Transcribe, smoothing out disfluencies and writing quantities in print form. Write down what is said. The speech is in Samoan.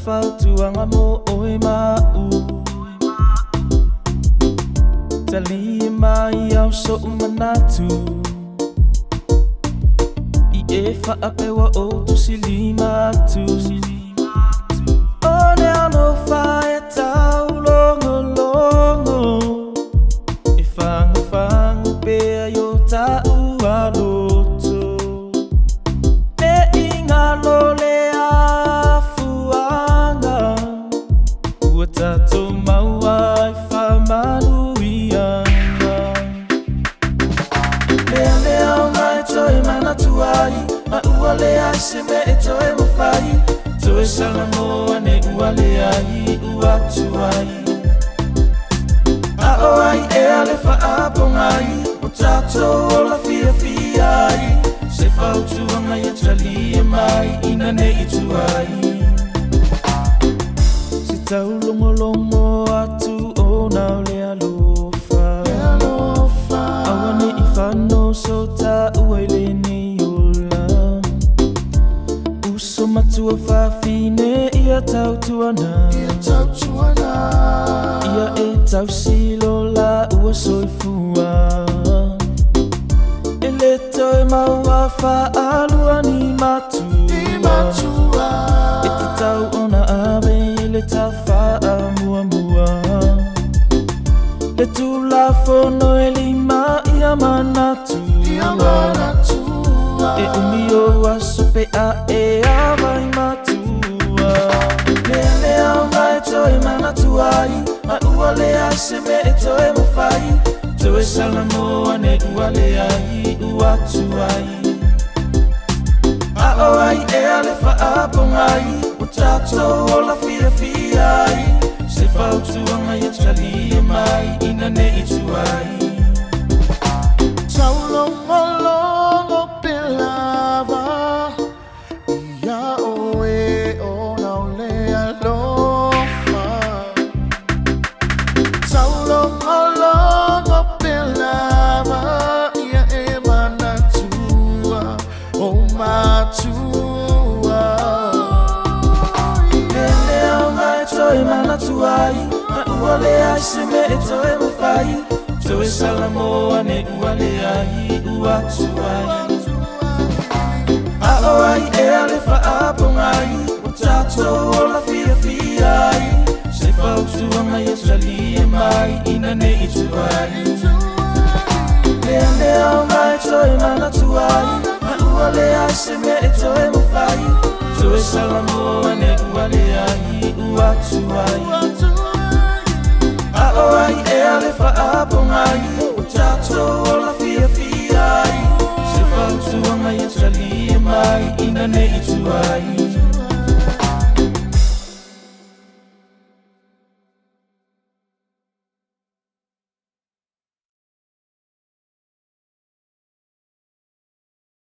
Fautuaga mo oe ma a'u, Talia mai au so'u manatu, I e faapewa o tusilima atu, O le alofa e taulogologo, E fagufagu pea i o ta'u aloto, Le igalo le afuaga, Ua tatou maua ai faamanuiaga. Lea mea ona e toe manatu ai, Ma ua leai se mea e toe mafai, Toe salanoa ne ua leai ua tuai. A o ai ea le faapogai, O tatou ola fiafia ai, Se fautuaga ia talia mai ina nei tuai. Se taulogologo atu ona o le alofa, Aua nei fanoso taua i lenei ola. Uso matua fafine ia tautuana, Ia e tausilo la ua soifua, E le toe maua faalua ni matua, E tatau ona ave i le tafaamuamua, Le tulafono e lima ia manatua, E umi o aso pe a e avai matua. Lea mea ona e toe manatu ai, Ma ua leai se mea e toe mafai, Toe salanoa ne ua leai ua tuai. A o ai ea le faapogai, O tatou ola fiafia ai, Se fautuaga ia talia mai ina nei tuai. Taulogologo pelava ia oe ona o le alofa. Taulogologo pelava ia e manatua o matua. Lea mea ona e toe manatu ai, Ma ua leai se mea e toe mafai, Toe salanoa ne ua leai ua tuai. A o ai ea le faapogai, O tatou ola fiafia ai, Se fautuaga ia talia mai ina nei tuai. Lea mea ona e toe manatu ai, Ma ua leai se mea e toe mafai, Toe salanoa ne ua leai ua tuai. A o ai ea le faapogai,